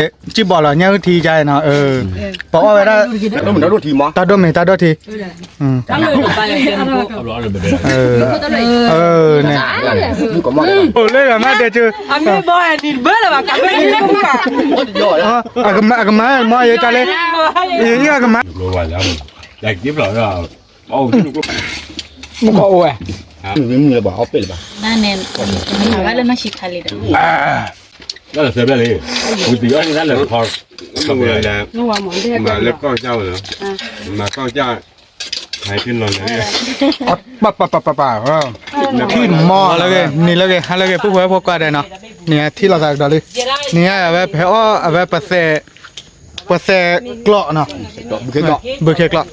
ကံၣ်ဘီလီၤ ညၣ်အုၣ်ထံကါနီၤ, ပအီၣ်ဝဲဒၣ် တၢ်ဒိၣ်မ့ၢ်တၢ်ဒိၣ်ထံ, အိၣ်လၢဂၤမ့ၢ်တဲကၢ အကမၤမီၢ်ယတၢ်လဲၣ်, အကမၤ, မူကီၢ်အိၣ်ဝဲ, မ့ၢ်လၢဘၣ်အီၣ်ပ့ၣ်လၢၤဘၣ်, ဘၣ်လၢနီၢ်ဆံးခါလံဒီး လၢသၢဘျဲၣ်လံ, ဝံၤသံအီၣ်န့ၣ်တၢ်လၢခီ, မၤလၢကီၢ်ကၢ်ဝဲလီၤ, မၤကီၢ်ကၢ်, ဟဲက့ၤလီၤလၢ, ပပပပပ, ထံၣ်မီၤလၢဂ့ၤ နံၤလၢဂ့ၤ ဟါလၢဂ့ၤ ပုၢ်ဖိဝဲၢ်ဖိကိးဂၤဒဲးနီၤ, နံၤထံၣ်လိာ်သးကဒီးလံ, နံၤအဝဲဖဲအီၣ်အဝဲပသဲး, ပသဲးကျိးနီၤ, ဘုခ့ကျိး,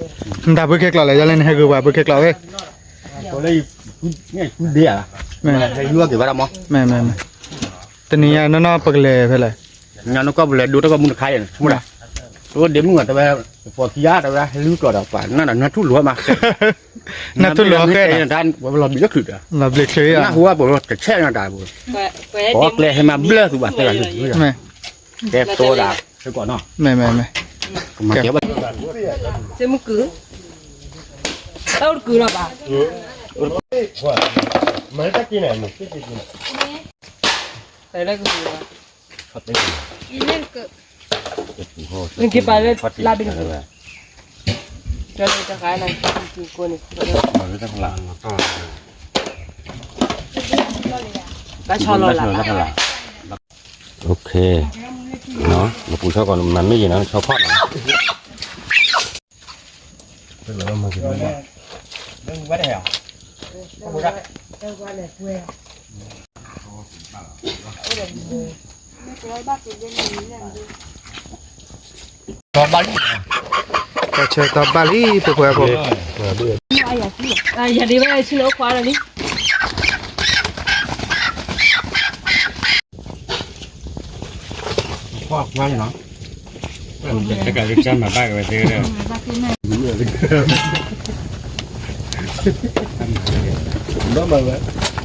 နတၢ်ဘုခ့ကျိးလဲၣ် ယလဲၣ်နဟဲဂုာ်ပှၤဘုခ့ကျိးဝဲ မ့ၢ်, မ့ၢ်, တနံၤညါနီၢ်နီၢ်ပကလဲၤဖဲလဲၣ်, ညါနီၢ်ကီၢ်ပလဲၤဒိတၢ်ကီၢ်မုၢ်တခါအံၤ, မ့ၢ်ဒၣ်, တဒ့မုၢ်တဝဲ, ပှၤခံဂၤတဝဲဟဲလုၢ်ကျိာ်ဒီးပှၤနၢ်ဒီးနၢ်ထူၣ်လိာ်မး, နၢ်ထူၣ်လိာ်ဃဲ, လီၤဘျ့ချုး, လီၤဘျ့ချုး, နၢ်ဟူဝဲပှၤတဆဲးနတၢ်, ပှၤကျဲဟဲမၤဘျၢသုဘၣ်သဲလီၤ, မ့ၢ်, ကဲတိဒၣ်, မ့ၢ်မ့ၢ်မ့ၢ်, ကဲ, မုၢ်ကုၢ်, တၢ်အိၣ်တကုၢ်လီၤဘၣ်, မၤတၢ်က့ၤန့ၣ်, နက့ၤပာ်လၢလါဘ့ၣ်န့ၣ်, ကၠီလၢတခါန့ၣ်, ဘၣ်ဆီလီၤလၢ, နပူၤဆီကီးမၤမ့ၢ်ယံၤနီၤ နဆီဖီၣ်နီၤ ကီၢ်ဆၢကီၢ်ဘၣ်လံ ပှဲၤပှဲၤဖိ, ယၤဒ်ဝဲဆ့ၣ်နီၤအိၣ်ခွါလီၤလံ, ကွၢ်ကွၢ်နီၤ, တကးလၢကၢ်မၤဘၣ်ကဝဲသ့ၣ်, ဘၣ်မၤဝဲ ဘၣ်ပာ်, ဘၣ်ပာ်, ပမ့ၢ်ဘၣ်နၤလီၤ.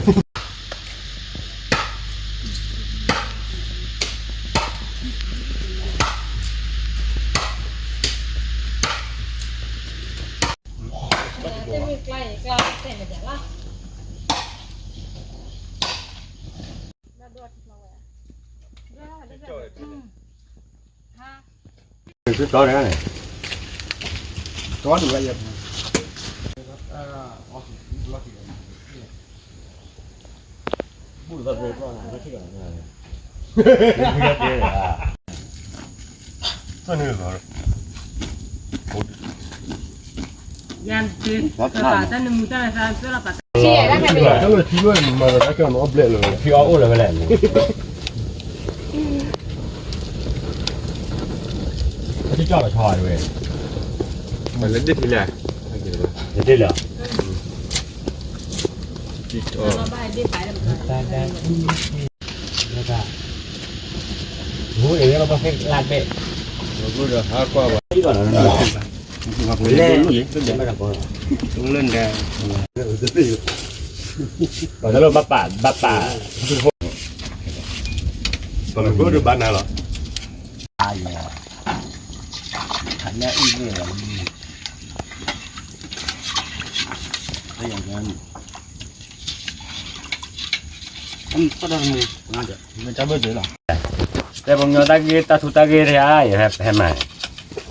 တဲပှၤကညီတၢ်ဂ့ၢ်တၢ်ထူးတၢ်ဂ့ၢ်တခါ ယဟဲမၤ,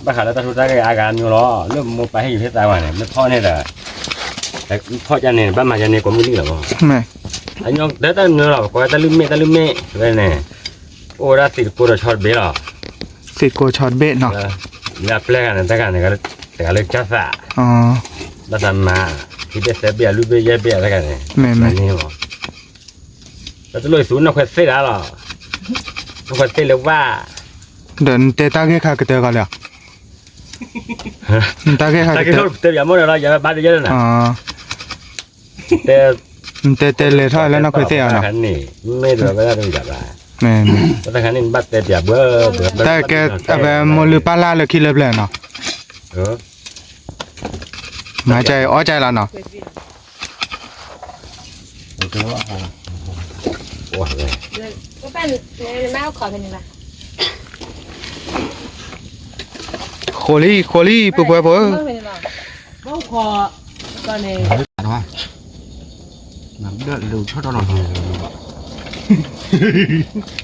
ဘၣ်ဃးလၢတၢ်ထူးတၢ်ဂ့ၢ်အါဂၤမ့ၢ်လီၤ, လၢမိၢ်ပၢ်ဟ့ၣ်ယုာ်ဟ့ၣ်သးဝဲန့ၣ် မ့ၢ်ဖီၣ်န့ၣ်ဒီး, ဖီၣ်ကန့ၣ် ဘၣ်မၤယၤန့ၣ် ကိးမုၢ်နံၣ်လီၤမး, အညီတဲတၢ်နၢလီၤ ကိးဝဲတၢ်လုၢ်မ့ၣ်တၢ်လုၢ်မ့ၣ်ဝဲန့ၣ်, အိၣ်ဝဲဒၣ်သံးတကိးဒီးဆီတဘ့ၣ်လီၤ, သံးတကိးဆီတဘ့ၣ်နီၤ, လၢအပျဲၢ်ဂၤန့ၣ် တဂၤန့ၣ် တဂၤလၢကၢ်သး, ဘၣ်သးမၤ, ခံဘ့ၣ်သၢဘ့ၣ်အလွံၢ်ဘ့ၣ်ယဲၢ်ဘ့ၣ်အတဂၤန့ၣ်, မ့ၢ်မ့ၢ်, တလိၣ်သူနီၢ်ခွဲးသ့ၣ်ဒၣ်လီၤ, နီၢ်ခွဲးသ့ၣ်လၢဝၣ်, ဒီးနတဲတၢ်ဂ့ၢ်ခါကတၢၢ်ကီးလၢ, နတၢ်ဂ့ၢ်ခါကတၢၢ်, တဲဘၣ်မ့ၢ်ဒီးလီၤ ယဘၣ်တယဲၢ်လၢနၤ, တဲ, နတဲတဲလဲၤထီၣ်လၢနီၢ်ခွဲးသ့ၣ်အီၤနီၤ, မ့ၢ်ဒီးဝဲဒၣ်တမံၤဘၣ်, မ့ၢ်, တၢ်ခါန့ၣ် နဘၣ်တဲပၠးဘၣ်, တၢ်ကဲ, အဝဲမိၢ်လုၢ်ပၢ်လၢ်လၢခံလၢပျၢၤနီၤ, မၤကအီၣ်ကလီၤနီၤ, ပပၢ်န့ၣ် မၤအီၣ်ခီဖဲန့ၣ်ဘၣ်, ဃိးလံ ဃိးလံ ပှဲၤပှဲၤပှဲၤဧ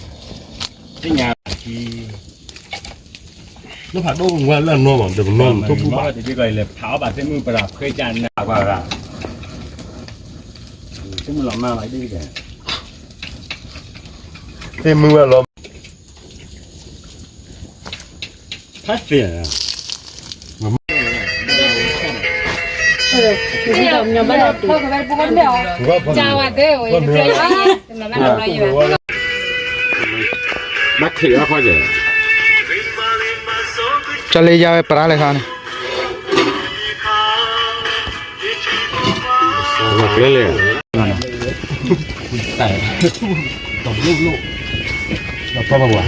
ၢ, သ့ၣ်ညါ လၢဖးဒိၣ်ဝဲလၢနီၢ်မး ဒီးပနီၢ်တဘၣ် ဖးအီၣ်ဘၣ်သ့ၣ်မုၢ်ပရၤဖှဲကၢနၤ သ့ၣ်မုၢ်လီၤမၢ်လီၤဒ် သ့ၣ်မုၢ်ဝဲလီၤ ဖးသ့ၣ် ဘၣ်ချံးအီၣ်ခီကဲ, ကၠီလ့ယါဝဲပရၣ်လဲၣ်ခါန့ၣ်, ကျဲလဲၣ်, တၢ်ဘၣ်ဝါ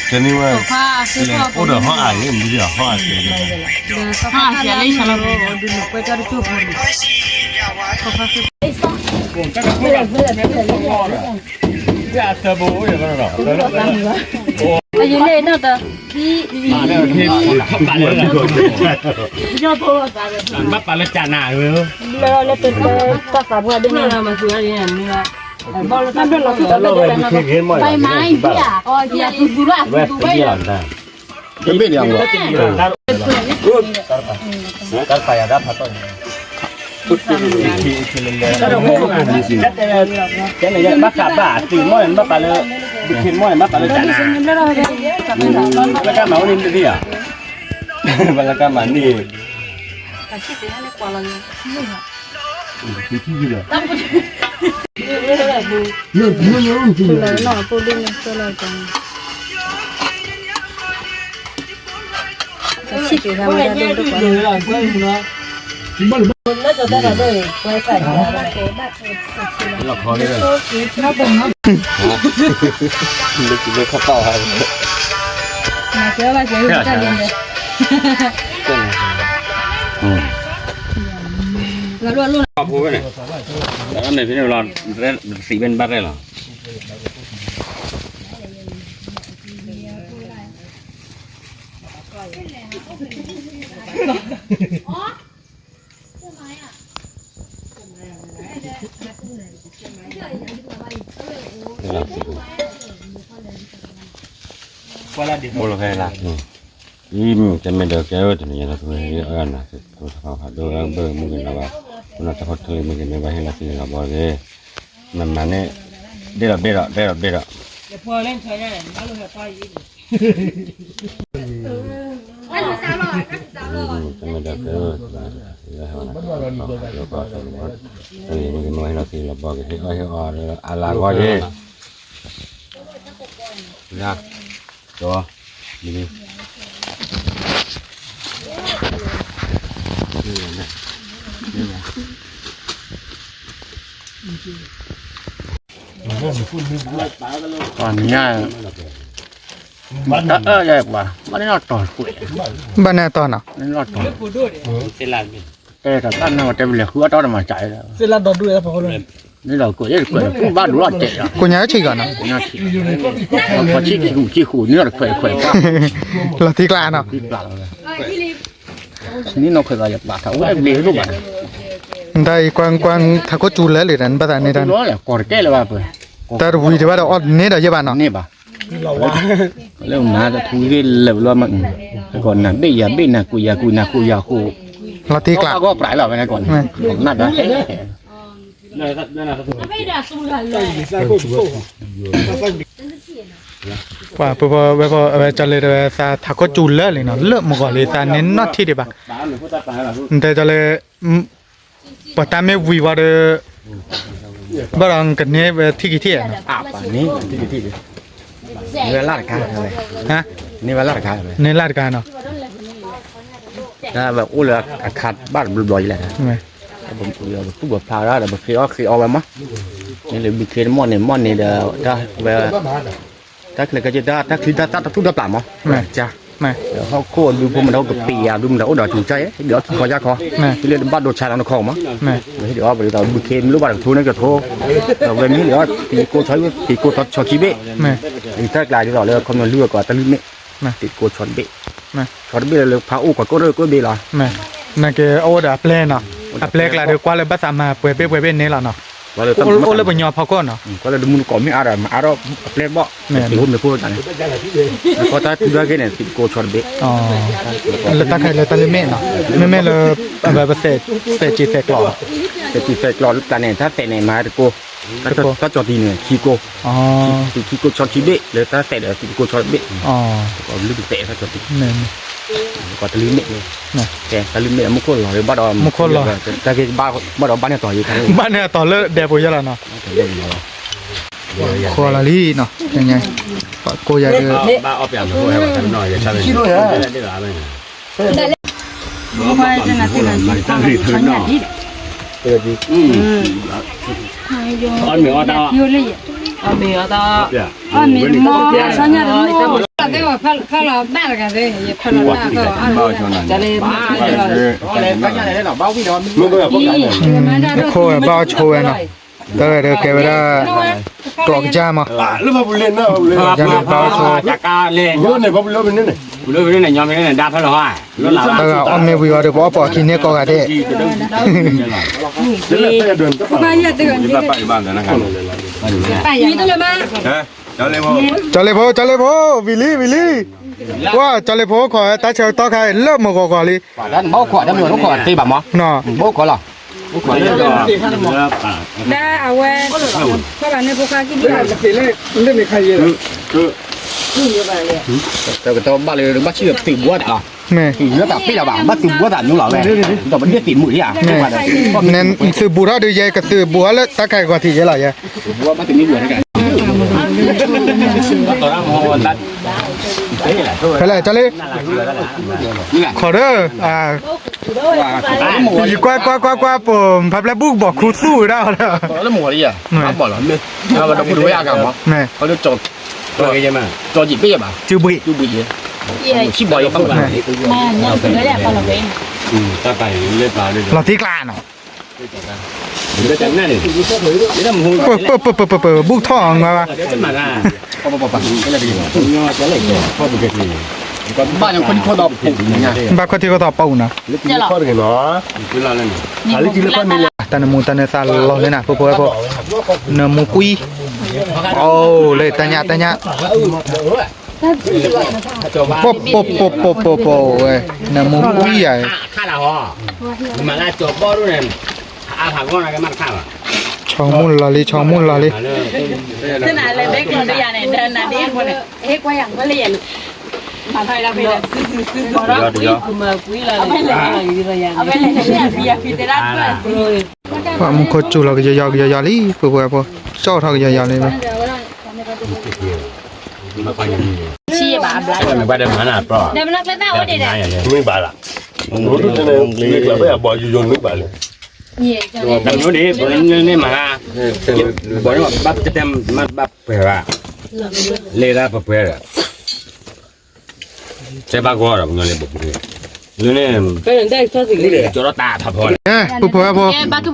ကဲန့ၣ်ဝဲ, အိၣ်ဒီးဟီၣ်အါန့ၣ် မ့ၢ်ဟီၣ်အါကဲန့ၣ်, ဟီၣ်အါကဲလၢဆၢလီၤ, ယလဲၣ်နီၢ်တၢ်, ဘၣ်ပာ်လၢကၢနၤ, လၢတၢ်သးပှၢ်ဒ်န့ၣ်, ဘၣ်လီၤတၢ်လီၢ်ခံတၢ်လီၢ်တၢ်လီၢ်, ဘၣ်မၤအံၤ, ဝဲပ့ၢ်လီၤ, တၢ်ပာ်ယၤတၢ်ဖးတီၢ်န့ၣ်, ဘၣ်ဃးဘၣ်အသုးမီၢ်န့ၣ် ဘၣ်ပာ်လၢ, ဘုခ့မီၢ်န့ၣ် ဘၣ်ပာ်လၢကၢနၤ, ဘၣ်လၢကၢမၤဝဲန့ၣ်တသ့ဧါ, ဘၣ်လၢကၢမၤန့ၣ် လီၤခီလၢ, လၢခီၣ်တီၢ်, ဖိဝဲန့ၣ်, ဖဲန့ၣ်လီၤ, သံးဝဲန့ၣ်ဘၣ်ရဲၣ်လီၤ. အိၣ်လီၤဖဲလၢ်, အံၤမ့ၢ်တမ့ၢ်ဒီးကဲဝဲတနံၤညါလီၤ, သုမ့ၢ်အဂၤနၤ, ဖိသၣ်ဖးဒိၣ်အဘၢၣ်မုၢ်ကနီၤဘၣ်, ဖိနၢ်တၢ်ဖိထၢလံမုၢ်ကနီၤဘၣ် ဟ့ၣ်လီၤသံလီၤဘီက့ၤ, မ့ၢ်မၤန့ၣ်, ဘ့ၣ်ဒီးဘ့ၣ်ဒီး ဘ့ၣ်ဒီးဘ့ၣ်ဒီး တမ့ၢ်ဒီးကဲ, မ့ၢ်ဟ့ၣ်လီၤသံလီၤဘီက့ၤ ဟ့ၣ်အီၣ်ဟ့ၣ်အီဒီး အလၤဂီၢ်က့ၤ, ကၠီ, ပှၤနံၤညါ, တၢ်အၢယဲပှၤ, ဘၣ်န့ၣ်လီၤတီၤကွဲး, ဘၣ်န့ၣ်တီၤနီၤ, ဘၣ်န့ၣ်လီၤတီၤ, တဲတၢ်တၢ်နၢ်ဝဲတဲပလဲၤဃုအီၣ်တီၢ်တမၤစး, န့ၣ်လီၤကွဲးယဲကွဲး ကူၣ်ဘၣ်ဒိးလီၤတဲာ်, ကိညါဆံးဂီၤနီၤ, ပှၤဆံးခံဃူခံဃူန့ၣ်လီၤတခွဲးခွဲး, လီၤသံကျါနီၤ, န့ၣ်နီၢ်ခွဲးဘၣ်ယပာ်ထီၣ်ဝဲဘျ့းဒိၣ်ဘၣ်, နတၢ်အံၤကွၢ်ကွၢ်ထးခိၣ်စူၤလၢလံဒီး နဘၣ်သးန့ၣ်တၢ်, ကီၢ်တကဲလၢၤဘၣ်ပှဲၤ, တၢ်တဝံၤတဘၣ်ဒီးအီၣ်န့ၢ်ဒီးယဲဘၣ်နီၤ, န့ၢ်ဘၣ်, လၢမၤတထူဂ့ၢ်လၢာ်လီၤမး, ကီၢ်နၤဘ့ၣ်ယၤဘ့ၣ်နၤကူးယၤကူးနၤကူးယၤကူး, လီၤတံၢ်ကျါ, ကီၢ်ပှၤလီၤဝဲန့ၣ်ကီၢ်န့ၣ်, နဘၣ်ဟဲ ပှၤပဝဲပဝဲကၠီလ့တဝဲသးထးခိၣ်စူၤလၢလံနီၤ လၢမုၢ်ဂီၤလံသးန့ၣ်နီၢ်ထံၣ်ဒံးဘၣ်, နတဲကၠီလ့, ပှၤတၢ်မ့ၢ်ဝံၤဝဲဒီး, ဘၣ်ဒီးကန့ၢ်ဝဲထံၣ်က့ၤထံၣ်ဧါနီၤ, န့ၢ်ဝဲလၢ်တခါ, န့ၢ်ဝဲလၢ်တခါ, န့ၢ်လၢ်တခါနီၤ, တၢ်ဝဲအိၣ်လၢအခါဘၣ်တဘျီဘျီအံၤလဲၣ်, ပသူၣ်ပဖျါဒီးပဃ့အီၣ်ဃ့အီဝဲမး, န့ၣ်လၢဘုခ့တမီၢ်န့ၣ်မီၢ်န့ၣ်ဒီး, တၢ်ဝဲ, တၢ်ချ့ကဲတၢ်တၢ်ချံတၢ်သၣ်တၢ်သူၣ်တၢ်ပျၢ်မး, ကၢ် ဟီၣ်ခိၣ်ဒုဖိမတၤအိၣ်ကပ့ၤယၤ ဒုမတၤအိၣ်ဒီးတူၤကၢ်ယဲ ဟ့ၣ်ဒုးအီၣ်ခံခီယါခီ, ဟ့ၣ်လၢတဘၣ်ဒိဆါလီၤနခီမး, ဟ့ၣ်ဒုးအီၣ်ပဒ်သိးဘုခ့မ့ၢ်လိၣ်ဘၣ်တကထိန့ၣ်ကထိ, ဒီးဝဲမ့ၢ်ဟ့ၣ်ဒုးအီၣ် တံၤကိၢ်ဆီ တံၤကိၢ်ဆီခံဘ့ၣ်, တၢ်ကျါဒ်သိးလၢခီပညီလုၢ်ဝဲကိးတၢ်လုၢ်မ့ၣ်, တံၤကိၢ်ဆီတဘ့ၣ်, ဆီတဘ့ၣ်လၢဖးအိၣ်ကွၢ်ကိၣ်ရိၣ်ကိၣ်ဘ့ၣ်လီၤ. နကအိၣ်ဒီးအပျဲၢ်နီၤ, အပျဲၢ်ကျါဒီးကွၢ်လၢဘၣ်သးမၤပှဲၤဘ့ၣ်ပှဲၤဘ့ၣ်န့ၣ်လီၤနီၤ, အိၣ်လၢပှၤကညီဖီခိၣ်နီၤ, ကွၢ်လၢတမူတကိးမ့ၢ်အါဒီးမၤအါထီၣ်အပျဲၢ်ဘီၣ်, တံၤဟိၣ်မ့ၢ်ဖိတၢ်န့ၣ်, နကီၢ်တၢ်ထူတၢ်ဂ့ၢ်န့ၣ် တံၤကိၢ်ဆီတဘ့ၣ်, လၢတၢ်ခါလၢတၢ်လုၢ်မ့ၣ်နီၤ, မ့မ့ၢ်လၢ ပသဲးစ့သဲးကျိး, သဲးစ့သဲးကျိးလၢတၢ်န့ၣ် တၢ်သဲးန့ၣ်မၤတကိၢ်, တၢ်ကၠီၤတံၤန့ၣ် ခံကိၢ်, ခံကိၢ်ဆီခံဘ့ၣ် လၢတၢ်သဲးဒီးတံၤကိၢ်ဆီတဘ့ၣ်, လုၢ်ပသဲးတၢ်ကၠီၤတံၤ, ကီၢ်တလုၢ်မ့ၣ်, တၢ်လုၢ်မ့ၣ်အမူခိၣ်လီၤလၢဘၣ်ဒီး, မူခိၣ်လီၤ, တၢ်ဂ့ၢ်ဘၣ်ဒီးဘၣ်န့ၢ်အတီၤယဲ, ဘၣ်န့ၢ်အတီၤလၢဒဲးပူၤယဲလီၤနီၤ, ခိးလီၤလံနီၤ, ကိၢ်ယၤဒုး, ခိးဝဲဘၣ်အီၣ်ဆိဝဲနီၤ, တၢ်ဝဲဒၣ်ကဲဝဲဒၣ် ကျိးကစၢ်မး, ကျိးကစၢ်န့ၣ်ဘၣ်အီၣ်ဆိ, တၢ်ဂၤအီၣ်မ့ၢ်ဝံၤအီၤဒီး ပအီၣ်ပိာ်အခံန့ၢ်ကိးဂၤဒဲး, ကၠီၤလ့ဖိ ကၠီၤလ့ဖိ ဝံၤလံ ဝံၤလံ, ကွၢ် ကၠီၤလ့ဖိခိးဝဲတၢ်ဆၢကတီၢ်ခါအံၤ လၢမုၢ်ဂီၤဂီၤလံ, အဝဲ တကတီၢ်ဘၣ်လၢဘၣ်ဆံၣ်သုးဘူးတၢ်လီၤ, မ့ၢ် သုးဘူးတၢ်ဒုးယဲကသုးဘူးထီၣ်ဒုးယဲကသုးဘူးထီၣ်လၢတၢ်ခါဂီၤထံးယဲလီၤယဲ, ဖဲလဲၣ် ကၠီၤလ့ ခိးဒီး ကွၢ်ကွၢ်ကွၢ်ကွၢ် ပိာ်ဖးဖျဲးဘူၣ်ကဘီၣ်ခူသူၣ်ဝဲဒၣ်ဒီး, မ့ၢ် စုဘှံး စုဘှံးယဲ, လီၤတံၢ်ကျါနီၤ, ပၢပၢပၢပၢပၢ ဘူၣ်ထီၣ်အီၤငါဘၣ်, ဘၣ်ခီၣ်ထံးခီၣ်ထီၣ်ပူၤနီၤ, ဘၣ်ခီၣ်ထံးခီၣ်ထီၣ်ပူၤနီၤ, တၢ်နမူတၢ်နသးလီၤလၢနၤ ဖိဖိဝဲဖိ, နမူကွံ, အိၣ်လၢတၢ်ညၣ်တၢ်ညၣ် ပိာ်ပိာ်ပိာ်ပိာ်ပိာ်ဝဲ, နမူကွံယၤ, ဆီမုၢ်လီၤလံ ဆီမုၢ်လီၤလံ, ပှၤမူခိၣ်စူၤလီၤကယီယီကယီယီလံ ဖိဖိဝဲဖိ, ကၠီၣ်ထီၣ်ကယီယီလံ, မ့ၢ်ဘၣ်လီၤ, မ့ၢ်ဘၣ်လီၤ, မ့ၢ်ဘၣ်လီၤ, ဘၣ်န့ၣ် ဘၣ်ပှဲၤဘၣ်, လဲၤဒၣ်ပှဲၤပှဲၤဒီး တဲဘၣ်ဂီၢ်ဒီး ပညီလၢပပူၤ, လၢန့ၣ် ကၠီၤဒီးတၢ်ဖးဖီ, ပဖိဝဲဖိ, ဖျဲညါဒီး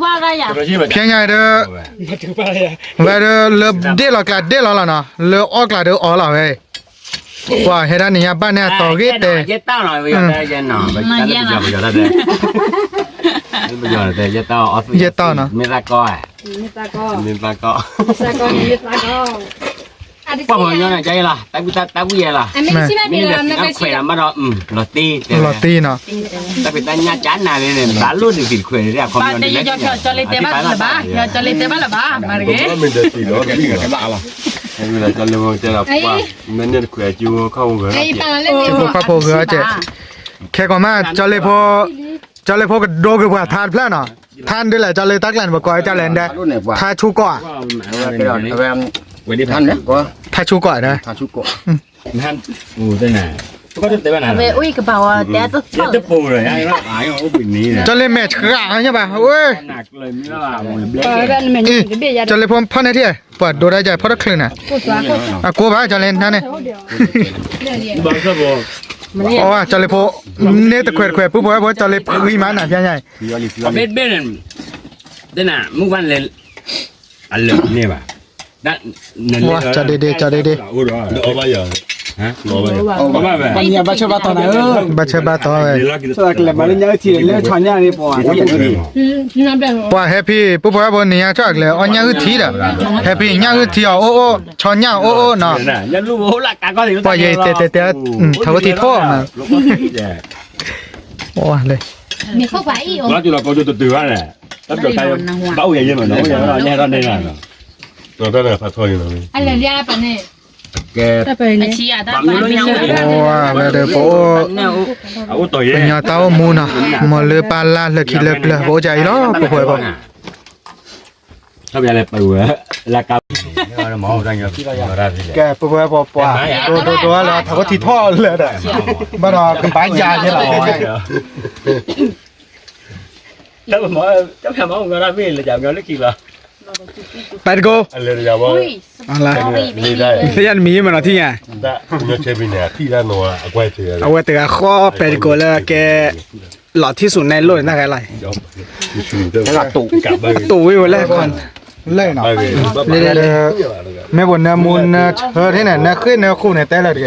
ဝဲဒီးလၢဒ့ၣ်လီၤကျါဒ့ၣ်လီၤလီၤနီၤ, လၢအီၣ်ကျါဒီးအီၣ်လီၤဝဲ, ပှၤဟဲဒၣ်န့ၣ်ညါဘၣ်န့ၢ်အတီၤဂ့ၤတဲ, ယဲၢ်တီၤနီၤ, ပှၤမၤညီန့ၣ် ကဲလီၤ, တၢ်ဝံၣ်တၢ်ဝံၣ်ယဲလီၤ, မ့ၢ်ခွဲးလီၤမးဒီး လီၤတံၢ်, လီၤတံၢ်နီၤ, တၢ်ဖံးတၢ်ညၣ်ကနၤလံန့ၣ် ဘၣ်လိၣ်ဒံးသံးခွဲးန့ၣ် ကၠီၤလ့တဲဘၣ်လၢၤဘၣ်, ကၠီၤလ့တဲဘၣ်လၢၤဘၣ်, မၤတဂ့ၤ, ခိၣ်ဖးဖိဂ့ၤအီၤကဲး, ခဲကိးမး ကၠီၤလ့ဖိ, ကၠီၤလ့ဖိကဒိက့ၤပှၤထါတဖျၢၣ်နီၤ, ထါဒ်လဲၣ် ကၠီၤလ့တၢ်ကျါန့ၣ် ပကိးဝဲဒ်လဲၣ်, ထါဆူကီၢ်ဧါ, ထါဆူကီၢ်ဧါ, ကၠီၤလ့မဲာ်ဆှးညါဘၣ်, ကၠီၤလ့ဖိဖီၣ်န့ၢ်ထံၣ်, ပှၤဒိတၢ်ယၤဖီၣ်တချုးန့ၣ်, အကိးဘၣ်ကၠီၤလ့န့ၣ်, ဘၣ်ဆၣ်ဘၣ် အဝဲ ကၠီလ့ဖိ န့ၣ်တခွဲးတခွဲး ပုၢ်ဖိဝဲၢ်ဖိ ကၠီလ့ဖှံမးနၤ ဖျါညါအံၤ အဘ့ၣ်တဘ့ၣ်န့ၣ် တနၤ မုၢ်ဝါလဲၤ အလၢာ်န့ၢ်ဘၣ် ဝါ ကၠီဒ့ဒ့ ကၠီဒ့ဒ့ ဘၣ်ဆၢဘၣ်တီၤနၤဧၢ ဘၣ်ဆၢဘၣ်တီၤဝဲ ကလဲၤမၤလၢညၣ်အုၣ်ထံလၢဆီညၣ်န့ၣ်ပှၤ ပှၤဟဲဖံ ပုၢ်ဖိဝဲၢ်ဖိန့ၣ်ညါ ကၠီကလဲၤအီၣ်ညၣ်အုၣ်ထံဒီး ဟဲဖံ ညၣ်အုၣ်ထံအီၤအိၣ်အိၣ် ဆီညၣ်အိၣ်အိၣ်နီၤ ပှၤယတဲတဲတဲ ထီၣ်ဝဲထံထီၣ်မး ဝါလဲၣ် ဘၣ်အိၣ်ယဲမးနီၤ ဝဲဒီးပအိၣ် ပညီတၢ်အိၣ်မူနီၤ မ်လၢပၢ်လၢ်လၢခံလၢပျၢၤ ပအိၣ်ကၢ်အံၤလီၤ ပုၢ်ဖိဝဲၢ်ဖိ ကဲ ပုၢ်ဖိဝဲၢ်ဖိပှၤ ဒိဒိဒိလၢထးခိၣ်ထံထီၣ်လၢဒီး ဘၣ်ဒီးကဘၣ်ယၤယဲလီၤ တၢ်မၤမၤလၢခံလီၤ ပဲတကိး သ့ၣ်ညါနမံၤယဲမးနီၤထံၣ်ညါ အဝဲတဂၤဃီပဲတကိးလၢကဲ လီၤထံၣ်ဆူၣ်နဲလိၣ်န့ၣ်တၢ်ဂဲလီၤ တိာ်ဝဲဝဲလၢ လၢ မ့ၢ်ပနၢမူနၢဆၢထံၣ်န့ၣ် နၢဃ့ၢ်နၢဃိန့ၣ် တဲလၢတက့ၢ်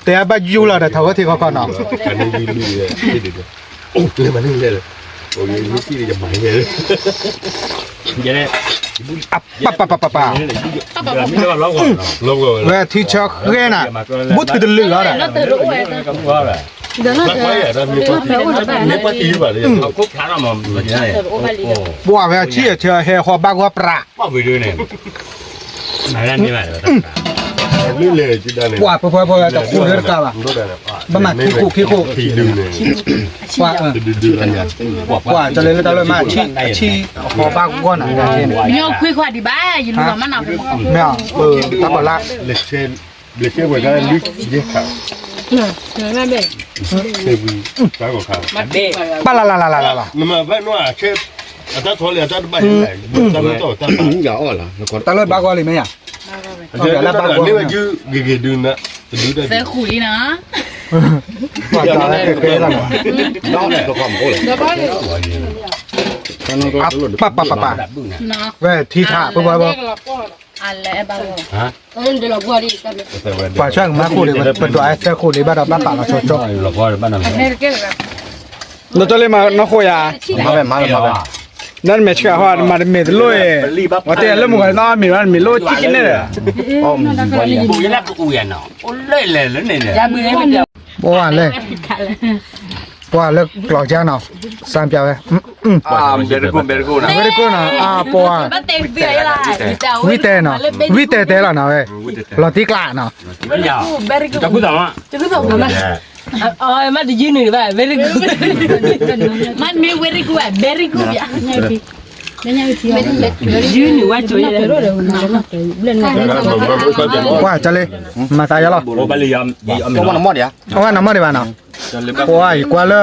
တဲဘၣ်ယူလီၤဒီးထးခိၣ်ထံခီခီနီၤ ပပပပပ ဝဲထံဆၢဃဲနၤ ဘူးထုးတလုာ်လီၤဒီး ပှၤဝဲအဆံၣ်အဆၢဟဲဟီၣ်ဘၣ်ဂီၢ်ပြး ပှၤပှဲၤပှဲၤပှဲၤတကးဘၣ် ဘၣ်မၤခံခိၣ်ခံခိၣ် ပှၤ ပှၤကလဲၤလၢတၢ်လၢမၤအဆံၣ်အဆံၣ်ဟီၣ်ဘၣ်ဂီၢ်နၤ မ့ၢ် တၢ်ပီၣ်လၢ ဘျ့ဆဲဝဲဒၣ်လွံၢ်ယဲၢ်ခါ ပၢ်လၢ်လၢ်လၢ်လၢ်လၢ် နမၤဘၣ်နီၢ်အဆဲ အတၢ်ထီလံအတၢ်တဘၣ်ဟဲလၢ တၢ်လၢတၢ်တၢ် တၢ်လၢဘၣ်ဂီၢ်လံမ့ၢ်ယၤ မ့ၢ်ဝဲဒုးဂ့ၤဂ့ၤဒုးန သဲဃုာ်လံနီၤ ပှၤတၢ်လၢကဲကဲလီၤ ပပပပ ဝဲထံထး ပပပ ပှၤဆှၢကမၤဃိၣ်လံ ပဒွးအဲသဲဃိၣ်လံဘၣ်ဒီးဘၣ်ပာ်လီၤဆီဆီ နီၢ်ကၠီလ့မၤနီၢ်ဃိၣ်ယၤ နမဲာ်ဆှးဟီ နမၤတမ့ၢ်တလိၣ်အံၤ ပှၤတဲလၢမုၢ်ဂီၤနီၢ်မ့ၢ်ဘၣ်နမ့ၢ်လိၣ်ကံကနဲၣ်ဒီး ပှၤလဲၣ် ပှၤလၢကျီၢ်ကါနီၤ စံပြဝဲ very good နီၤ ပှၤ ဝံတဲနီၤ ဝံတဲတဲလီၤနီၤဝဲ လီၤတံကျးနီၤ မ့ၢ်တယုၢ်န့ၣ်ဘၣ် very good မ့ၢ် very good ဘၣ် very good ယုၢ်န့ၣ်ဝဲကၠိ ကွၢ်ကၠီလ့ မၤသးယါလီၤ အဝဲနမီၢ်ဒံးဘၣ်နီၤ ကွၢ်ယကွၢ်လၢ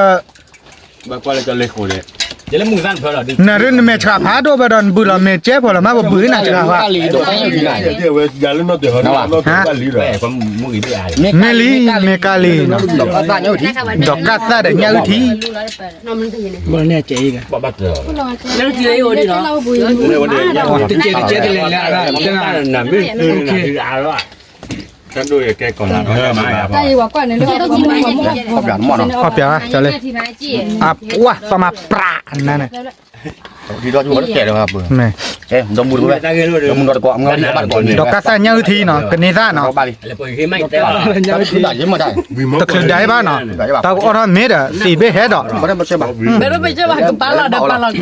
နရ့နမဲာ်ဆှးဖးဒိၣ်ဘၣ်ဒီး နဘုးလီၤမဲာ်ကဲဖီလီၤမး ပဘုးနၤဆှးဖး မ့ၢ်လံ မ့ၢ်ကါလံ ဒီးကၢ်သၣ်ဒီးညၣ်အုၣ်ထံ တကဲတကဲတလဲၤလဲၤ ခီပျး ကၠီလ့ အဝဲ သီမၤပြးနၤန့ၣ် ဒီးကၢ်သၣ်ညၣ်အုၣ်ထံနီၤ ကန့ၢ်သၣ်နီၤ တချုးဒၣ်ဘၣ်နီၤ တၢ်ကအီၣ်ထီၣ်မ့ၢ်ဒီး သံးဘ့ၣ်ဟဲဒီး ဘၣ်ပၢၢ်ဘၣ်ကပာ်လီၤဒီးပာ်လီၤကွၢ်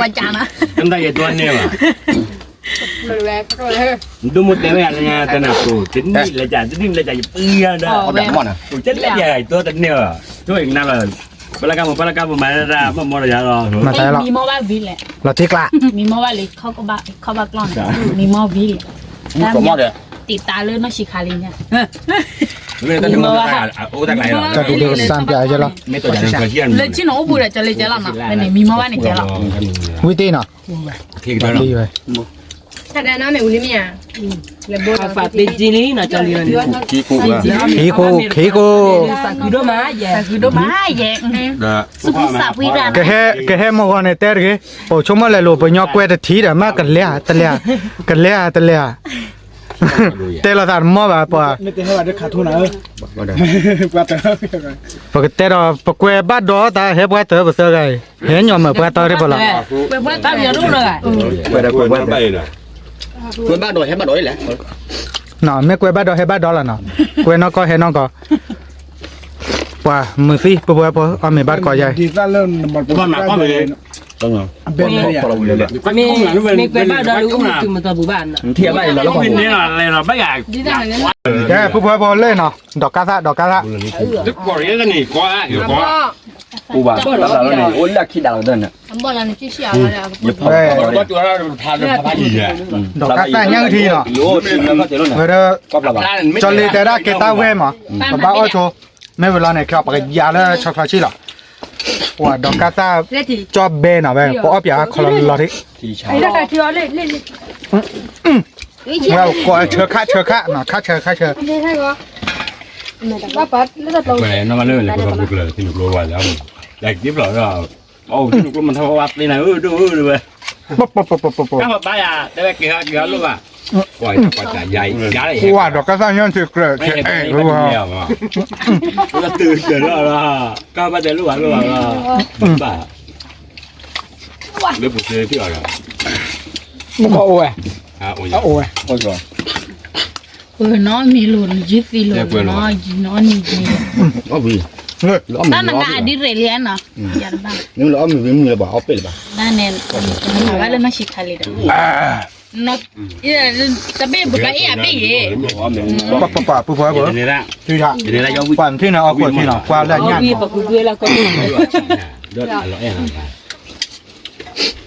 ကၢ်နၤ ဒိၣ်မိၢ်တဲဝဲယၤလၢညါတနၤပူၤ တနံၣ်လဲၤကၢ် တနံၣ်လဲၤကၢ် ယပံယၤဒီး ကလဲၤယၤတနံၣ် ဆိၣ်ဂ့ၤကနၣ်လီၤ ပလၢကါပူၤ ပလၢကါပူၤ မၤတၢ် မ့ၢ်မီၢ်ဒီးယၤလီၤ မၤတၢ်လီၤ မံမီၢ်ဘၣ်ဝံၤလဲၣ် လီၤထံကျါ မံမီၢ်ဘၣ်လံ ခီကဘၣ် ခီဘၣ်ကျီၢ်န့ၣ် မံမီၢ်ဝံၤလဲၣ် တံးတၢ်လၢနီၢ်ဆံးခါလံညါ မံမီၢ်ဘၣ် တၢ်ဒုးဒုးကစၢ်ပျးယဲလီၤ လၢဆ့ၣ်နီၤအိၣ်ဘူးဒီး ကၠီလ့ကဲလီၤနီၤ မံမီၢ်ဘၣ်န့ၣ်ကဲလီၤ ဝံတ့ၢ်နီၤ ဝံတ့ၢ်ဝဲ တၢ်ဒၣ်နီၣ်မ့ၢ်ဝံၤလံမ့ၢ်ဧါ, လၢဘိဖးပ့ကၠံလံနီၤ ကၠီလံ, ခံကိၣ်, ခံကိၣ်, သးခုဒိၣ်မးယဲ, သးခုဒိၣ်မးယဲ, ကဟဲမုၢ်ဂီၤန့ၣ်တဲတဂ့ၤ, ပဆိကမိၣ်လဲၤလိာ်ပညီကွဲတထံၣ်ဒီး မ့ၢ်ကလဲၤဧါတလဲၤဧါ, ကလဲၤဧါတလဲၤဧါ, တဲလိာ်သးတမီၢ်ဘၣ်ပှၤ, ပကတဲဒီး ပကွဲဘၣ်ဒီးတၢ်ဟဲပှၤတၢ်ပသၢဂၤအံၤ, ဟဲညီမုာ်ပှၤတၢ်ရ့ၣ်ပလီၤ, ကွဲဘၣ်ဒီးဟဲဘၣ်ဒီးလဲၣ်, မ့ၢ်ကွဲဘၣ်ဒီးဟဲဘၣ်ဒီးလီၤနီၤ, ကွဲနီၢ်ကီၢ်ဟဲနီၢ်ကီၢ်, ပှၤမုာ်သံ ပပှဲၤဖိ အီၣ်မ့ၤဘၣ်တကိးယါအံၤ, မ့ၢ်ကွဲဘၣ်ဒီးလၢအူတုၤမသီပူၤဘၣ်နီၤ, ကဲပပှဲၤဖိလၢနီၤ ဒီးကါသၣ် ဒီးကါသၣ် အိၣ်ဘၣ်တၢ်လီၤန့ၣ် အိၣ်လၢခံဒၣ်လီၤဒၢၣ်န့ၣ်, ဒီးကါသၣ်ညၣ်ကထံနီၤ, ဝဲဒၣ် ကၠီလ့တဲဒၣ်ကဲတၢ်ဝဲမး, ပဘၣ်အီၣ်ဆိ, မ့ၢ်ဝဲလီၤန့ၣ် ခဲအံၤပကယါလၢဆီချီဆံလီၤ, ပှၤဒီးကါသၣ် ကၠီဘဲနီၤဝဲ ပအီၣ်ပၠးခီလီၤလီၤထံး, ဝဲကိးဆၢခၣ်ဆၢခၣ်နီၤ ခၣ်ဆၢခၣ်ဆၢ ပှဲၤနီၢ်မးလၢလဲၤပှၤဘျုးကျၢၤထံနုာ်ကျိဝဲလၢ, ယက့ၤဖျိးဒီး, အိၣ်ထံနုာ်ကျိမၤထီၣ်ဝဲသ့နၤဧၢဒိၣ်ဧၢဒိၣ်ဝဲ, ပပပပပပ, ကၢ်ပဘါယၤ တဲဝဲက့ၤဟီက့ၤဟီလိၣ်ဘၣ်, ကွၢ်ကွၢ်ယၤယၤ, ကွၢ်ဒီးကါသၣ်ညၣ်ထံကြၢး, လၢတုၤတၢ်လီၤလီၤ, ကၢ်ဘါတဲလိၣ်ဘၣ်လိၣ်ဘၣ်လီၤ, ဘၣ်, လၢပူၤသ့ၣ်အီၤဒီး, မကအိၣ်ဝဲ, အိၣ်ဝဲ နီၢ်မံၤလိၤ နယုၢ်သံလိၤနီၢ်ယံနီၢ်နံၤ, တၢ်နကဒ်ရဲၣ်လံနီၤ, နလၢအီၣ်မ့ၤဝံၤမုၢ်လၢၤဘၣ် အီၣ်ပဲၣ်လၢၤဘၣ်, တၢ်န့ၣ်, ဘၣ်လၢနီၢ်ဆံးခါလံဒီး, တဘ့ၣ်ပကအဲၣ်အဘ့ၣ်ယဲ, ပပပပပပ, ပှၤမထံၣ်န့ၣ်အီၣ်ခိၣ်ထံနီၤ ပှၤလၢညၣ်နီၤ, ပှၤနီၤဘ့ၣ်ပအီၣ်ဖဲလဲၣ်န့ၣ် ယိၤ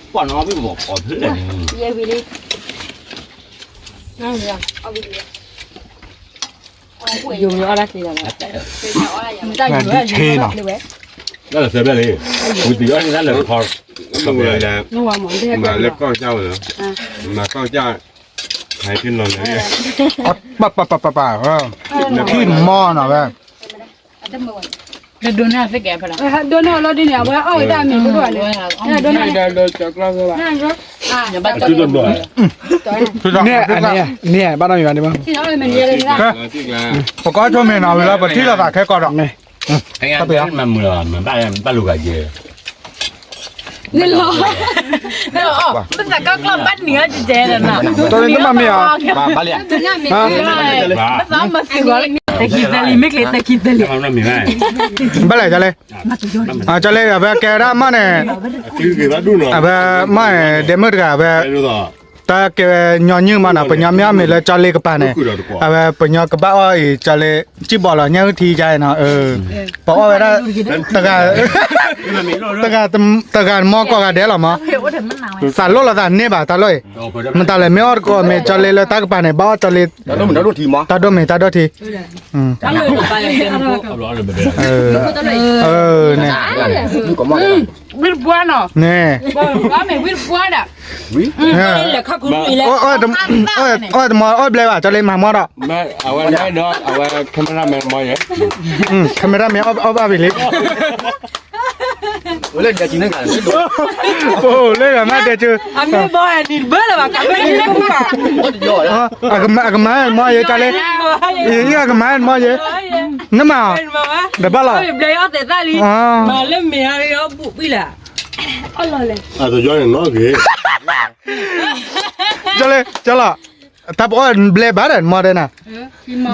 မ့ၢ်အီၣ်ဒၣ်သ့လီၤ, ဒ်ဆ့နီၤ, တၢ်လၢသၢဘျဲၣ်လံ, ဝံၤသံအီၣ်န့ၣ်တၢ်လၢခီ, မၤလၢကီၢ်ကၢ်ဝဲလီၤ, မၤကီၢ်ကၢ်, ဟဲက့ၤလီၤလၢ, ပပပပပ, ထံၣ်မီၢ်နီၤဝဲ, ဒိးန့ၢ်သ့ကဲဖဲလီၤ, ဒိးန့ၢ်အီၤလီၤဒ်န့ၣ် အဝဲအီၣ်ဝဲတၢ်မံၤဖိဒိၣ်န့ၣ်, ဒိးန့ၢ်, န့ၣ်, န့ၣ်, ဘၣ်တၢ်မံၤဘၣ်န့ၣ်ဘၣ်, ပကအီၣ်ဆိမ့ၤနီၤ ဝံၤလီၤ ပထံၣ်လိာ်သးခဲကီးဒီး, မၤမုာ်လီၤ မၤဘၣ်လီၤဂာ်ယဲ, န့ၣ်လီၤ, ပသးကီၢ်ကျီၢ်ဘၣ်နံၤအီၤကဲလဲၣ်နီၤ, တၢ်လံမ့ၢ်ကျဲ တၢ်ခံသလံ, ဘၣ်လဲၣ် ကၠီလ့, ကၠီလ့ အဝဲကဲဝဲဒၣ်မီၢ်န့ၣ်, အဝဲမီၢ်န့ၣ် ဒဲမုၣ်တဂၤ အဝဲ တၢ်ကဲဝဲညီနုၢ်မးနီၤ ပညီမ့ၢ်အီၣ်မ့ၤလၢကၠီလ့ကပၤန့ၣ်, အဝဲပညီကဘၣ်အီၣ်အံၤ ကၠီလ့ ကံၣ်ဘီလီၤ ညၣ်အုၣ်ထံကါနီၤ, ပအီၣ်ဝဲဒၣ် တဂၤ တဂၤတမီၢ်ကိးဂၤဒဲးလီၤမး, သးလိၣ်လီၤသးန့ၢ်ဘၣ်တၢ်လီၢ်အံၤ, မတၤလဲၣ် မ့ၢ်အီၣ်တကိးမ့ၤ ကၠီလ့လၢတၢ်ကပၤန့ၣ် ဘၣ်အီၣ်ကၠီလ့ တၢ်ဒိၣ်မ့ၤတၢ်ဒိၣ်ထံ, တၢ်ဒိၣ်မ့ၤတၢ်ဒိၣ်ထံ, န့ၣ် ဝံတပှၢ်နီၤ, န့ၣ်, ဝံတပှၢ်ဒီး, အီၣ်တမီၢ်အီၣ်ဘျဲဘၣ် ကၠီလ့ မၤမီၢ်ဒီး, အဝဲ camera man မီၢ်ယဲ, camera man အီၣ်ဘၣ်ဝံၤလံ, အိၣ်လၢဒဲကၠူ, အမ့ၢ်ဘီနံၤတဘၢလၢၤဘၣ် အကမၤမီၢ်ယဲ ကၠီလ့, အကမၤမီၢ်ယဲ, နမၤ, တဘၣ်လီၤ, ဘျဲအီၣ်သဲးသၣ်လံ, မၤလၢမ့ၢ်အီၤအီၣ်ဘူၣ်ဝံၤလၢ်, ကၠီလ့, ကၠီလ့, တၢ်ပအီၣ်ဘျဲဘၣ်ဒီး မီၢ်ဒဲနၤ,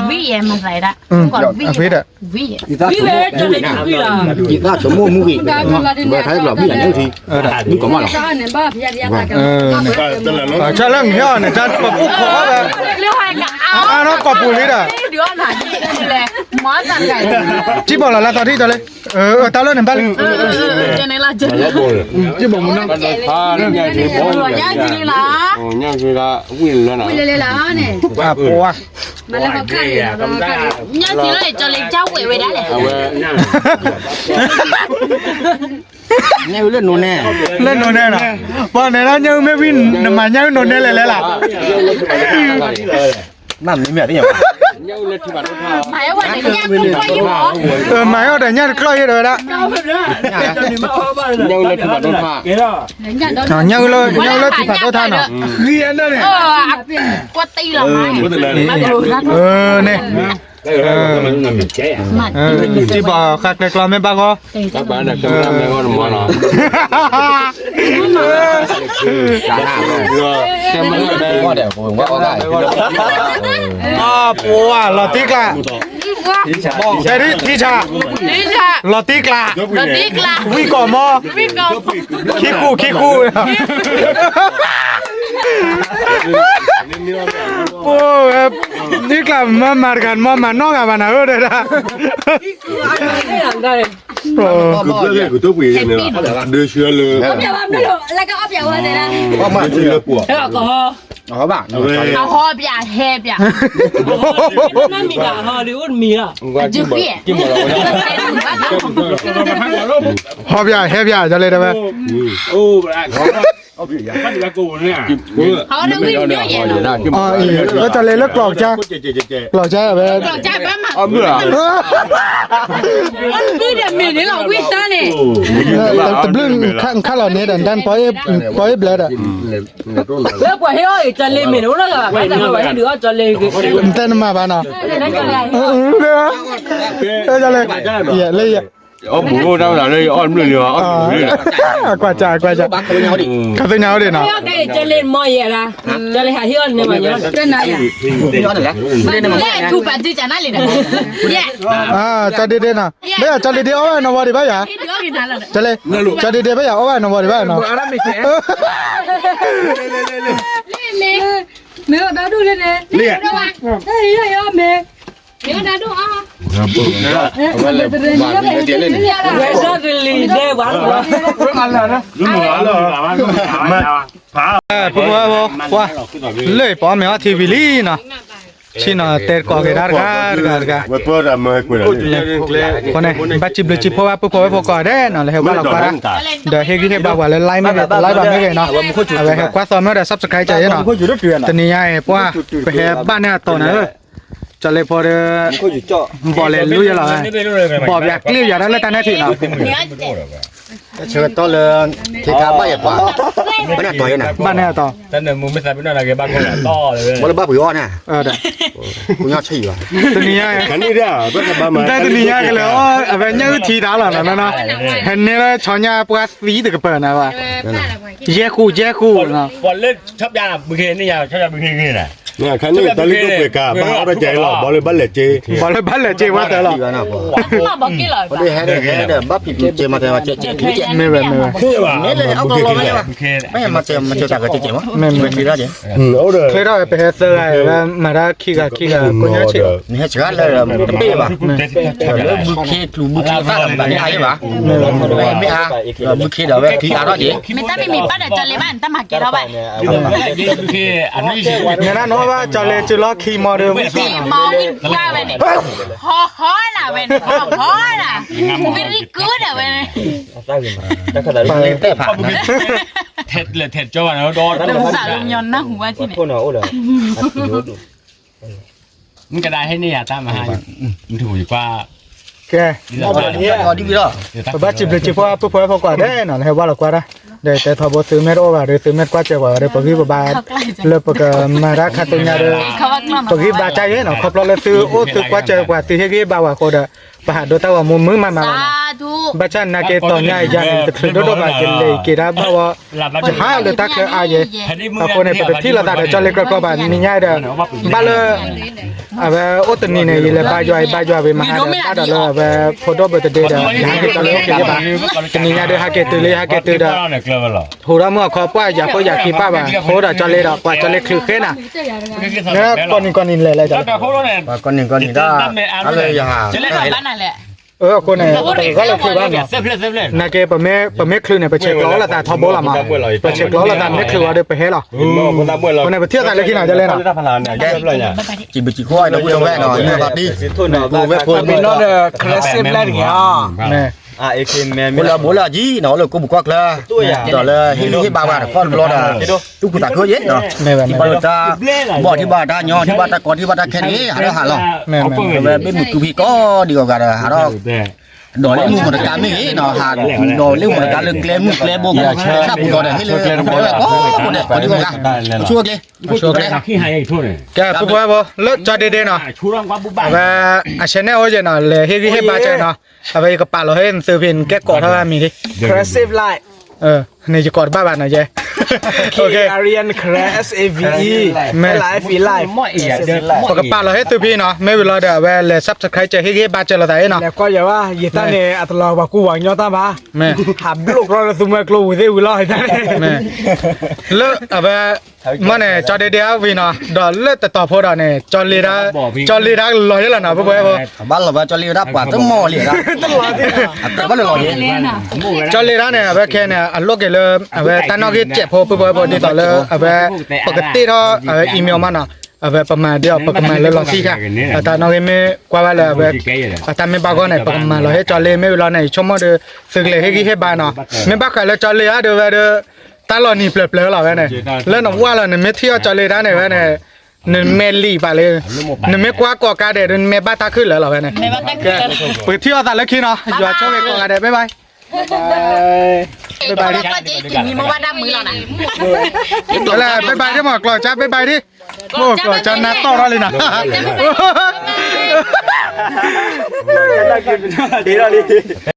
ဝံယဲမၤသးဒၣ်, ဝံဒီး, ဝံဝဲကၠီလ့, ဝံလီၤ, ဝံလီၤ, ဝံလီၤ, ကၠီလ့ နဟဲအီၤန့ၣ် တၢ်ပပူၣ်ခိးအီၣ်ဝဲ, လၢဟဲက အါနီၢ်ကီၢ်ပူၤလံဒီး, ကံဘီၣ်လီၤလၢသီထံၣ်တၢ်လၢ, တၢ်လၢန့ၣ်ဘၣ်လံ, ကံဘီၣ်မူနီၢ်, ပှၤ, ညၣ်အုၣ်လၢနိန့ၣ်, လၢနိန့ၣ်လီၤ, ပှၤန့ၣ်လၢညၣ်အုၣ်မ့ၢ်ဝံၤ နမၤညၣ်အုၣ်နိန့ၣ်လဲၣ်လဲၣ်လီၤ. မၤအီၣ်ဒီးညၣ်တကျီၢ်ယဲဒီးဝဲဒၣ်, ညၣ်အုၣ်လၢထံဖးဒိၣ်ထါနီၤ, န့ၣ်, ကံဘီၣ်ဃာ်ကျဲကျီမ့ၢ်ဘၣ်ဂီၢ်, ပှၤလီၤတံၢ်ကျါ, ထံဆး, လီၤတံၢ်ကျါ, ဝံၣ်ကီၢ်မီ, ခံဃူခံဃူ, တံၢ်ကျါမၤမၤတဂၤ မၤမၤနီတဂၤဘၣ်နၤဧၢဒီးဒၣ် ကပျၢ်ကဲကတိၢ်ပှ့ၤန့ၣ်လီၤ, ဒုးဆှၢလၢ, အီၣ်ဘၣ်, ဟီၣ်ဘၣ်, ဟဲဘၣ်, ဒ်လဲၣ်တဝဲ, အီၣ်တၢ်လဲၤလၢကျီၢ်ကစၢ်, ကျီၢ်ကစၢ်ဝဲ, တဘျုးခါလီၤန့ၣ်ဒီး ဒၣ်ပီအ့ၣ်ဘျၢဒီး, နတဲနမၤဘၣ်နီၤ, လၢ, အီၣ်ဘျုးလၢ, ကွၢ်ကၢ်ကွၢ်ကၢ်, ခါသ့ၣ်ညါဝဲဒၣ်နီၤ, ကၠီဒ့ဒ့နီၤ, ဘၣ်ယၤကၠီဒ့ဒ့အီၣ်ဝဲနီၢ်ဝီဒံးဘၣ်ယၤ, ကၠီဒ့ဒ့ဘၣ်ယၤအီၣ်ဝဲနီၢ်ဝီဒံးဘၣ်နီၤ, မ့ၢ်အီၣ်ဒၣ်ဒူၣ်လၢန့ၣ်, တၢ်ဟံးယီၤမ့ၢ်, ဝဲ, ပဝဲ, လၢပအီၣ်မ့ၤအီထံဝံၤလံနီၤ, ဆ့ၣ်နီၤတဲတကိးက့ၤဒၣ်တဂၤတဂၤတဂၤ, အဃိန့ၣ် ဘၣ်စံးဘျုးစံးဖှိၣ်ဘၣ်ပုၢ်ဖိဝဲၢ်ဖိကိးဂၤဒဲးနီၤ လၢဟဲဘၣ်လီၤကွၢ်ဒၣ်, ဒီးဟ့ၣ်ဂံၢ်ဟ့ၣ်ဘါပှၤလၢ like မ့ၢ်ဂ့ၤ like ဘၣ်မ့ၢ်ဂ့ၤနီၤ, အဝဲဟဲကွၢ်သီမ့ၢ်ဒီး subscribe ကဲယဲနီၤ, တနံၤညါအံၤပှၤ, ပဟဲဘၣ်န့ၢ်အတီၤနၤဧၢ, ကၠီလ့ဖိဒီး, ဘီၣ်လဲၤလူယဲလီၤ, ဘီၣ်ပျးကျ့ပျးဒၣ်လၢတၢ်နဲၣ်ထံးနီၤ ဆၢကတီၢ်လၢ, ထံခါဘၣ်ယပှၤ, ဘၣ်န့ၢ်အတီၤယဲနီၤ, ဘၣ်န့ၢ်အတီၤ, ဘၣ်လၢဘၣ်ပှ့ၤအီၣ်န့ၣ်, ပှၤညီဆံးဘၣ်, တနံၤညါ, တနံၤညါကလဲၤအီၣ် အဝဲညၣ်အုၣ်ထံတၢ်လီၤနီၤ, ဟဲန့ၢ်လၢဆီညါပှၤသံတကပၤနၤဘၣ်, ယဲၢ်ဃူယဲၢ်ဃူ, ပှၤလၢ, န့ၣ်, တၢ်လံၣ်တိၢ်ပှ့ၤကၤ ဘၣ်အီၣ်တၢ်ကဲလီၤ ဘီလၢဘၣ်လဲၤက့, ဘီလၢဘၣ်လဲၤက့ဝဲတၢ်လီၤ, မ့ၢ်ဝဲ, မ့ၢ်ဝဲ, မ့ၢ်ဝဲ, ချ့ထီၣ်ပဟဲသၢဂၤ မၤတၢ်ခံဂၤခံဂၤ ကိးညါဆံး, လၢဘုခ့ ကျူၤဘုခ့သၣ်လီၤမတၤန့ၣ်အါယဲဘၣ်, မ့ၢ်အါ, ဘုခ့ဒီးဝဲခံအါထီၣ်က့ၤ, မ့ၢ်တၢ်မံၤမံၤပၢ်ဒီးကၠီလ့ဘၣ် နတၢ်မၤကဲထီၣ်ဘၣ်, နဲဒၣ်နီၢ်ဘၣ် ကၠီလ့ကၠူလီၤခံမီၤဒီး, မီၤဝံၣ်ပှၢ်ဝဲန့ၣ်, ဟီဟီနၤဝဲန့ၣ် ဟီဟီနၤ, very good ဝဲန့ၣ်, ပာ်လၢတဲဖး, လဲၤထဲကၠီဘၣ်န့ၣ်ဒီး, သးလၢညီနၢ်ဟူဘၣ်ထံၣ်န့ၣ် မ့ၢ်ကဒါဟဲန့ၢ်ယၤတၢ်မဟါ, မ့ၢ်ထူယကွၢ်, ကဲ, ပဘၣ်စံးဘျုးစံးဖှိၣ်ပုၢ်ဖိဝဲၢ်ဖိကိးဂၤဒဲးနီၤ လၢဟဲဝဲလီၤကွၢ်ဒၣ်, ဒီးတဲထီဘိသုမ့ၢ်တအိၣ်ဘၣ်ဒီး သုမ့ၢ်တကွၢ်စၢၤပှၤဒီး ပဂံၢ်ပဘါ, လၢပကမၤတၢ်ခါဆူညါဒီး, ပဂံၢ်ဘါတၢ်ယဲနီၤ ခီဖျိလၢသုအိၣ်သုကွၢ်စၢၤပှၤ သုဟ့ၣ်ဂံၢ်ဟ့ၣ်ဘါပှၤအဃိဒီး, ပဟးဒိတၢ်ဂီၤမူမုာ်မးမးလီၤနီၤ. ဘၣ်ဆၣ်နာ်က့တီၤညါအံၤယၤန့ၣ် တချုးဒိၣ်ဒိၣ်ဘၣ် ကလဲၤက့ၤဒၣ်ဘၣ်ဝဲ ယဟးလၢတၢ်ချၢအါယဲ, အဃိန့ၣ် ပတထံၣ်လိာ်သးဒီးကၠီလ့ကၢၢ်ကီၢ်ဘၣ် နံၤညါဒီး ဘၣ်လၢ အဝဲအိၣ်တနံၤန့ၣ် ယလဲၤဘါယွၤအံၤဘါယွၤဝံၤမဟါဒီး ဘၣ်ဒီးလၢအဝဲဖိဒိၣ်ဘၢတဒ့ဒီး ယဟဲက့ၤကၠီလ့အိၣ်က့ၤယဲဘၣ်, တနံၤညါဒီးဟဲက့ၤတုၤလၢ ယဟဲက့ၤတုၤဒီး ဟူးထီၣ်မုၢ်အခီပှၢ်ယၤဖိယၤခံပၢ်ဘၣ် ဃိဒီးကၠီလ့ဒီး ပှၤကၠီလ့ချုးဃဲနၤ, ကိးနံၤကိးနံၤလဲၣ်လဲၣ် ကိးနံၤကိးနံၤဒၣ် အလၢယဟး အဃိန့ၣ် ပကဂီၢ်လၢချုးဘၣ်နီၤ, နာ်က့ ပမ့ၢ်ချုးန့ၣ် ပဆဲးကျိးလိာ်သးထီဘိလီၤမး, ပဆဲးကျိးလိာ်သးမ့ၢ်ချုးဝဲဒီးပဟဲလီၤ, အဃိန့ၣ် ပထံၣ်လိာ်သးလၢခံနီၤ ကၠီလ့နီၤ, စံးဘျုးစံးဖှိၣ်ဒီပုၢ်ဒီဝဲၢ်နီၤ မ့ၢ်ဂီၤတံၢ် ပဝဲဖိမ့ၢ်နီၤဒီး ခရၢစ့ဖျဲၣ်တဂ့ၤအီၤ မ့ၢ် ဘိလၢဘိလၢအယံၤနီၤ အိၣ်လၢကိးပူၤကီၢ်ချၢ ဒီးလၢဟ့ၣ်ဂံၢ်ဟ့ၣ်ဘါဝဲတခီတဘျီဒီး သူၣ်ခုသးခုယဲၢ်နီၤ, ထံၣ်ဘၣ်လၢတၢ်ဘီၣ် ထံၣ်ဘၣ်တၢ်ညီ ထံၣ်ဘၣ်တၢ်ကီ ထံၣ်ဘၣ်တၢ်ခဲန့ၣ် ဟးလၢဟးလီၤ, အဝဲမ့ၢ်မုာ်ကုဖံကီၢ်ဒံးအဂၤဒီး ဟးထီၣ် ဒီးလၢမုၢ်မတကါမ့ၢ်ဂ့ၤနီၤ ဟးဒီးလၢမတကါလၢကျဲမုၢ်ကျဲဘိ တၢ်ပူၤဒီးတၢ်ဟ့ၣ်လၢ ပဝဲကိးဂၤ ပှၤဒံးကိးဂၤ ဆူၣ်က့ၤ ကဲ ပှၤဖိ လၢကၠီဒ့ဒ့နီၤ, အဝဲ အဆဲးနဲၣ်အိၣ်ယဲၢ်နီၤ လဲၤဟ့ၣ်ဂံၢ်ဟ့ၣ်ဘါကၢနီၤ, အဝဲယကပာ်လီၤဟ့ၣ်သုဖံန့ၣ် ကဲကိးထီၣ်ဝဲမံၤလံ, န့ၣ်ယကိးတဘၣ်ဘၣ်နီၤယဲ, K A R E N Karen S A V E, မ့ၢ် L I F E life, ပကပာ်လီၤဟ့ၣ်သုဖံနီၤ, မ့ၢ်ဝံၤလီၤဒီး အဝဲလဲၤ subscribe ကၢဟ့ၣ်ဂံၢ်ဟ့ၣ်ဘါကၢလိာ်သးအံၤနီၤ, လဲၤကွၢ်ယၤဘၣ် ယတၢ်န့ၣ် အတလီၤပှၤကူပှၤကညီတၢ်ဘၣ်, ဟးဘျိၣ်ကြီလၢသုမွဲကျိဝံၤသ့ၣ်ဝံၤလီၤ ယတၢ်န့ၣ်, လၢအဝဲ မ့ၢ်န့ၣ် ကၠီဒ့ဒ့အဝံၤနီၤ, ဒီးလၢတတီၤဖိဒီးန့ၣ် ကၠီလ့တၢ်လီၤယဲၢ်လီၤနီၤ ပှၤဖိ ဘၣ်လီၤဘၣ်ကၠီလ့ဝဲဒၣ်ပှၤတမီၢ်လံ, တလီၤသ့ၣ်, အတဘၣ်လၢလီၤယဲၢ်, ကၠီလ့တၢ်န့ၣ် အဝဲခဲန့ၣ် အလိၣ်က့ၤလၢ အဝဲတၢ်နီၣ်ဂံၢ်စဲးဖိ ပှၤဖိဒ်သိးလၢ အဝဲ ပကတ့ၢ်ထီၣ် အဝဲ email မးနီၤ, အဝဲပမၤဒ်အီၤ ပကမၤလၢလီၤတံၢ်ခါ, တၢ်နီၣ်ဂံၢ်မ့ၢ်ကွၢ်ဘၣ်လၢအဝဲ အတၢ်မ့ၢ်ဘၣ်ဂီၢ်န့ၣ် ပကမၤလီၤဟ့ၣ်ကၠီလ့ မ့ၢ်ဝံၤလီၤန့ၣ် ယဆိကမိၣ်ဒီး သုကလဲၤဟ့ၣ်ဂံၢ်ဟ့ၣ်ဘါနီၤ, မ့ၢ်ဘၣ်ဃးလၢကၠီလ့ဧါဒီးဝဲဒီး တၢ်လီၤနံၤပျၢၤပျၢၤလီၤဝဲန့ၣ်, လၢနဝၢ်လီၤ နမ့ၢ်ထံၣ်အီၣ်ကၠီလ့တၢ်န့ၣ်ဝဲန့ၣ်, နမဲာ်လံာ်ပာ်လၢ နမ့ၢ်ကွၢ်ကိးကါဒဲးဒီး နမ့ၢ်ဘၣ်တၢ်ခုၣ်လၢာ်လီၤဝဲန့ၣ်, ပကထံၣ်အီၣ်သးလၢခံနီၤ, ယွၤဆိၣ်ဂ့ၤကိးဂၤဒဲး bye bye, bye bye, လၢ bye bye ဒ်မ့ၢ်ကျီၢ်ကၠါ bye bye ဒ်, အိၣ်ကျီၢ်ကၠါနါတီၢ်ထီၣ်လံနီၤ, ဒ်ထီၣ်လံ